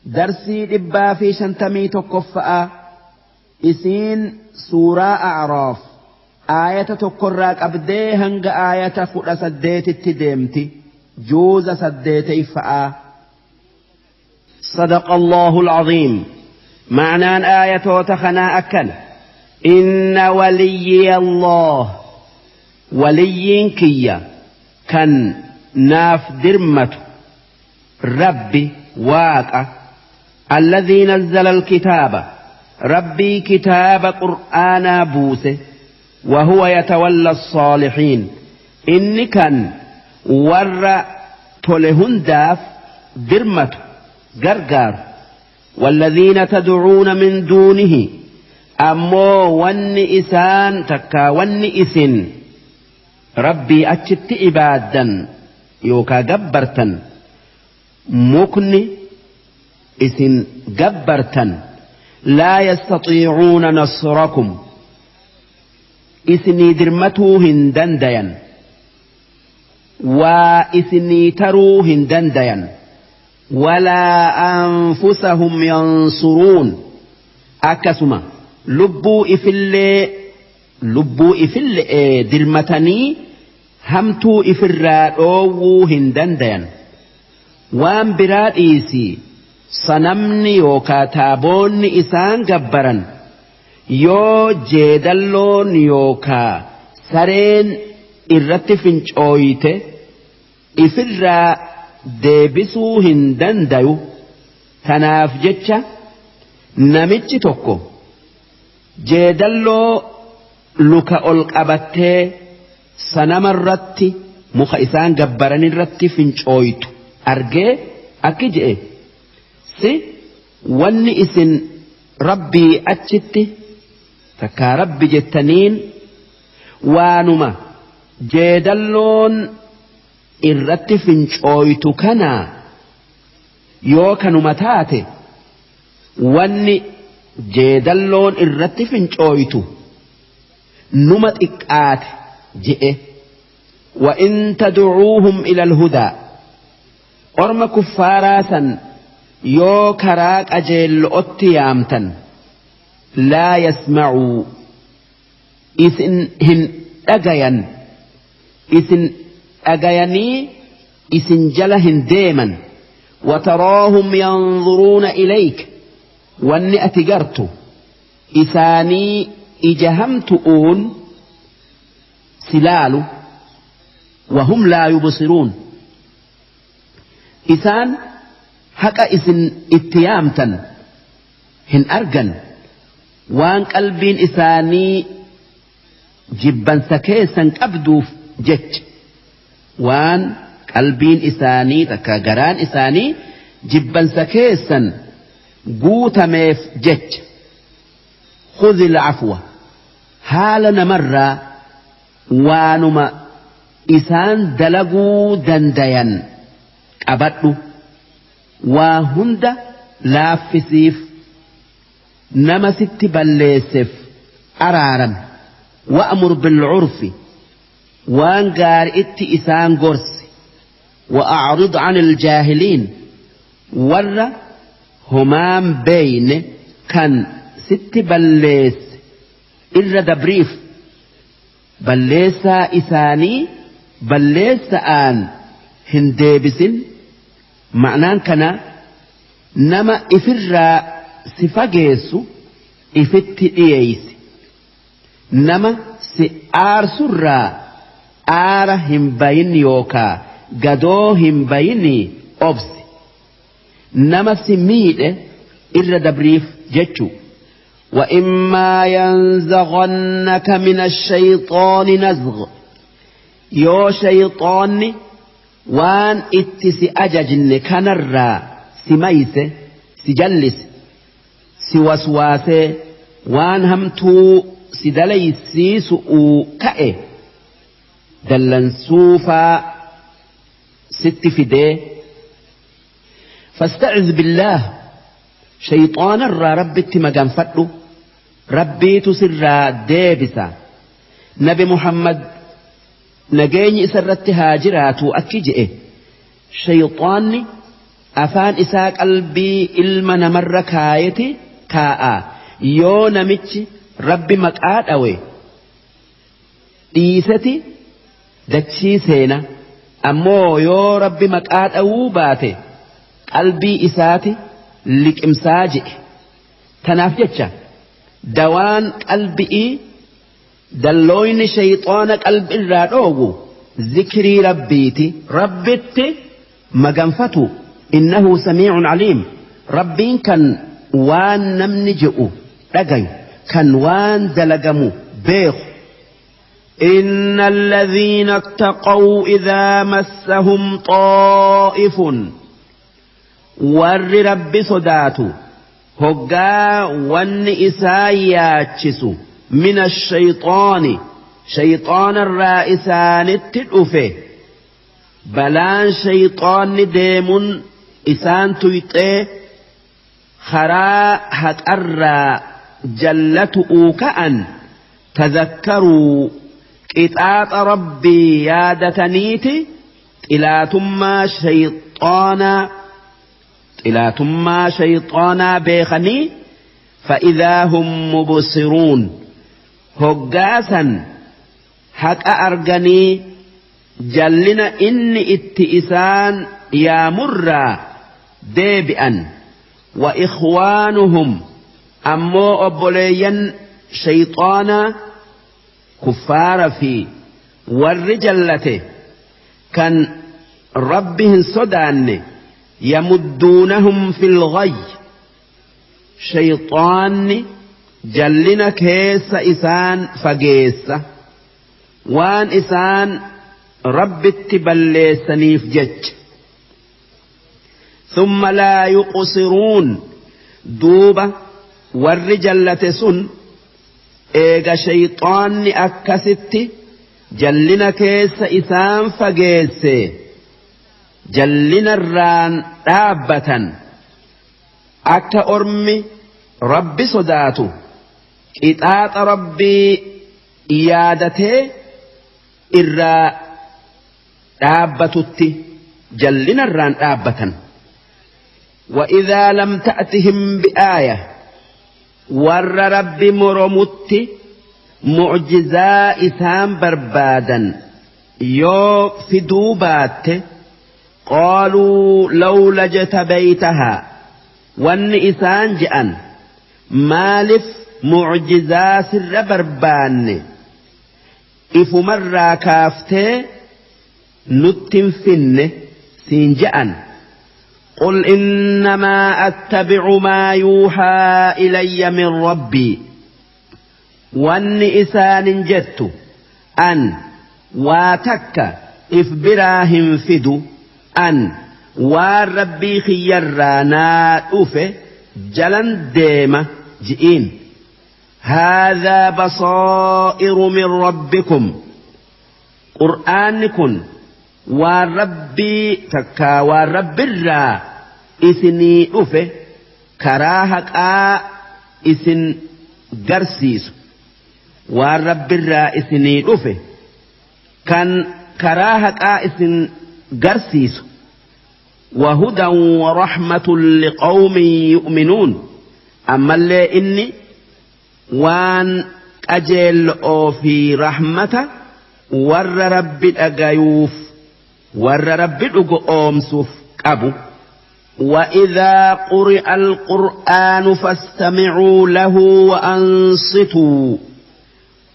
Darsii 151ffaa isiin suuraa A'raaf aayata tokkorraa qabdee hanga aayata 18tti deemti juuza 8ffaa. صدق الله العظيم. معنى آية تخنا أكل إن وليي الله ولي كيا كان ناف درمة ربي واقع الذي نزل الكتاب ربي كتاب قرآن بوسه وهو يتولى الصالحين إن كان ور تلهن داف درمة غرغر والذين تدعون من دونه أمو ون إسان تكا ون إسن ربي أتشت إبادا يوكا جبرتا مكن إسن جبرتا لا يستطيعون نصركم إسني درمتوهن دنديا وإسني تروهن دنديا ولا أنفسهم ينصرون أكسما لبو إفل درمتني همتو إفرا هندندين وان براد إيسي صنمني يوكا تابون إسان جبرا يو جيدلون يوكا سرين إرتفنج أويت إفرا deebisuu hin dandayu. Tanaaf jecha namichi tokko jeedalloo luka ol qabattee sanamarratti muka isaan gabbaranirratti fincooytu argee akki je'e si wanni isin rabbii achitti takkaa rabbi jettaniin waanuma jeedalloon irratti fincooytu kana yoo kanuma taate wanni jeedalloon irratti fincooytu numa xiqqaate je'e. Wa in tad'uuhum ila alhudaa orma kuffaaraa san yoo karaa qajeello'otti yaamtan laa yasma'uu isin hin dhagayan isin dhagayanii isin jala hin deeman. وتراهم ينظرون إليك واني أتجرت إساني إجهمتؤون سلال وهم لا يبصرون إسان حق إسن اتيامتا هن أرجن وان قلبين إساني جبا سكيسا كبدوف جت waan qalbiin isaanii takka garaan isaanii jibbansa keessan guutameef jecha. Khudhil afwa haala namarraa waanuma isaan dalaguu dandayan qabadhu waa hunda laaffisiif nama sitti balleesseef araaram. Wa'mur bil'urfi waan gaariitti isaan gorsi. وأعرض عن الجاهلين ور همام بين كان ست بليس إر دبريف بليسا إساني بليسا آن هندبسن معناه كان نما إفر سفاجيسو إفت إيس نما سآرسرا aara hin bayin yookaa gadoo hin bayini obsi nama si miidhe irra dabriif jechuu. وإما ينزغنك من الشيطان نزغ yoo shayxaanni waan itti si ajajne kanarraa si mayse si jallise si waswaasee waan hamtuu si dalaysiisuu ka'e dallansuufaa sitti fidee فاستعذ بالله شيطان الرا ربي مغنفدو ربيت سرا ديبسا. نبي محمد نجيني سرت هاجراتو أكجئ شيطاني Afaan isaa qalbii ilma namarra kaayeti kaa'a. Yoo namichi Rabbi maqaa dhawe dhiiseti dachii seena. Ammoo yoo Rabbi maqaa dhawuu baate qalbii isaati liqimsaa je'e. Tanaaf jecha dawaan qalbi'ii dallooyni shayxaana qalbi irraa dhoowwu zikrii Rabbiiti. Rabbitti maganfatu. Innahu samiicun caliim. Rabbiin kan waan namni je'u dhagayu, kan waan dalagamu beeku. إن الذين اتقوا إذا مسهم طائف، ور رب صداتو هقا ون إساياتشسو من الشيطان، شيطان الرائسان التدفه، بلان شيطان ديم إسان تيطي خرا هتأرى جلتؤ كأن تذكروا qixaaxa Rabbii yaadataniiti xilaatummaa shayxaanaa beekanii. فإذا هم مبصرون، hoggaasan haqa arganii jallina inni itti isaan yaamurraa deebi'an. وإخوانهم، ammoo obboleeyyan shayxaanaa kuffaara fi warri jallate kan Rabbi hin sodaanne، يمدونهم في الغي، shayxaanni jallina keessa isaan fageessa waan isaan Rabbitti balleessaniif jecha. ثم لا يقصرون، duuba warri jallate sun eega shayxaanni akkasitti jallina keessa isaan fageesse jallinarraan dhaabbatan. Akka ormi Rabbi sodaatu qixaaxa Rabbii yaadatee irraa dhaabbatutti jallinarraan dhaabbatan. وإذا لم تأتهم بآية، warra Rabbi moromutti mucjizaa isaan barbaadan yoo fiduu baatte، قالوا لولا اجتبيتها، wanni isaan je'an maaliif mucjizaa sirra barbaanne, ifumarraa kaaftee nutti hin finne siin je'an. قل إنما أتبع ما يوحى إلي من ربي، wanni isaanin jettu an waa takka if biraa hin fidu, an waan Rabbii kiyyarraa naa dhufe jalan deema ji'iin. هذا بصائر من ربكم، qur'aanni kun waan Rabbii takkaa waan Rabbirraa isinii dhufe, karaa haqaa isin garsiisu, waan Rabbirraa isinii dhufe kan karaa haqaa isin garsiisu. وهدى ورحمة لقوم يؤمنون، ammallee inni waan qajeel'oo fi rahmata warra Rabbi dhagayuuf, warra Rabbi dhugo oomsuuf qabu. وإذا قرئ القرآن فاستمعوا له وأنصتوا،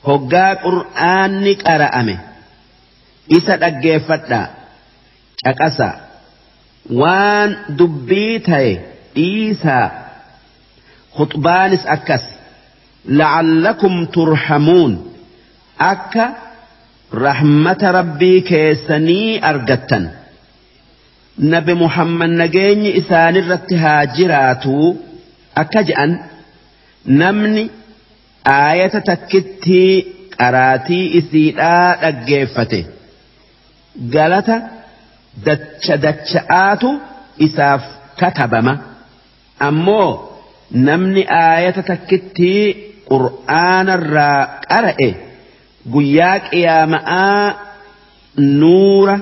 hoggaa qur'aanni qara'ame isa dhaggeeffadhaa, caqasa, waan dubbii ta'e dhiisaa. Khuxbaanis akkas. لعلكم ترحمون، akka rahmata Rabbii keessanii argattan. Nabi Muhammad nageenyi isaanirratti haa jiraatu akka je'an, namni aayata takkittii qaraatii isiidhaa dhaggeeffate galata dacha dacha'aatu isaaf katabama. Ammoo namni aayata takkittii qur'aanarraa qara'e guyyaa qiyaama'aa nuura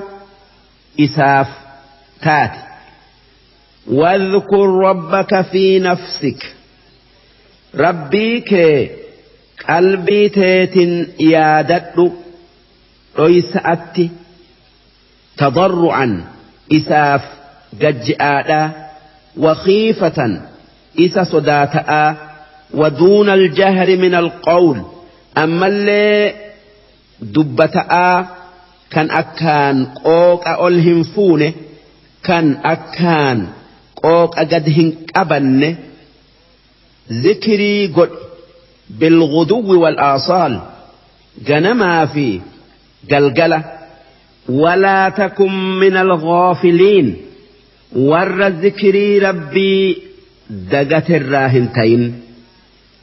isaaf taati. واذكر ربك في نفسك ربيك قلبي تيت يادت ريسأت تضرعا إساف ججآدا وخيفة إسا صداتآ ودون الجهر من القول أما اللي دبتآ كان أكان قوك أولهم فونه كان أكان قوك أجدهن أبن ذكري قد بالغدو والآصال جنما في جلجلة ولا تكن من الغافلين ور ذكري ربي دقت الراهنتين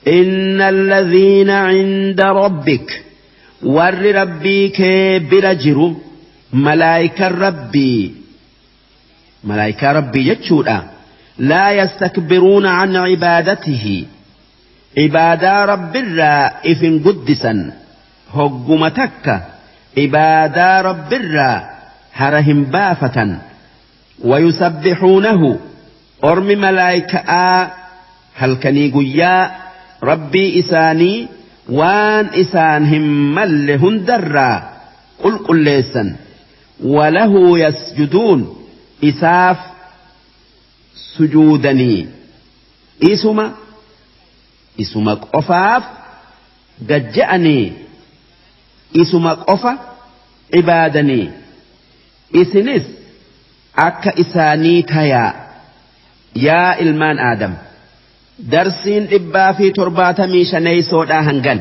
إن الذين عند ربك ور ربي كبرجر ملائكة ربي ملائكة ربي يجودا لا يستكبرون عن عبادته عبادة رب الرائف قدسا هجمتك عبادة رب الراء هرهم بافة ويسبحونه أرم ملائكة هل كني ربي إساني وان إسانهم ملهن درا قل قل ليسا وله يسجدون إساف سجودني إسما إسما قفاف ججأني إسما قفا عبادني إسنس أكا إساني تيا يا إلمان آدم درسين إبا في ترباتمي شنيسودا هنغن.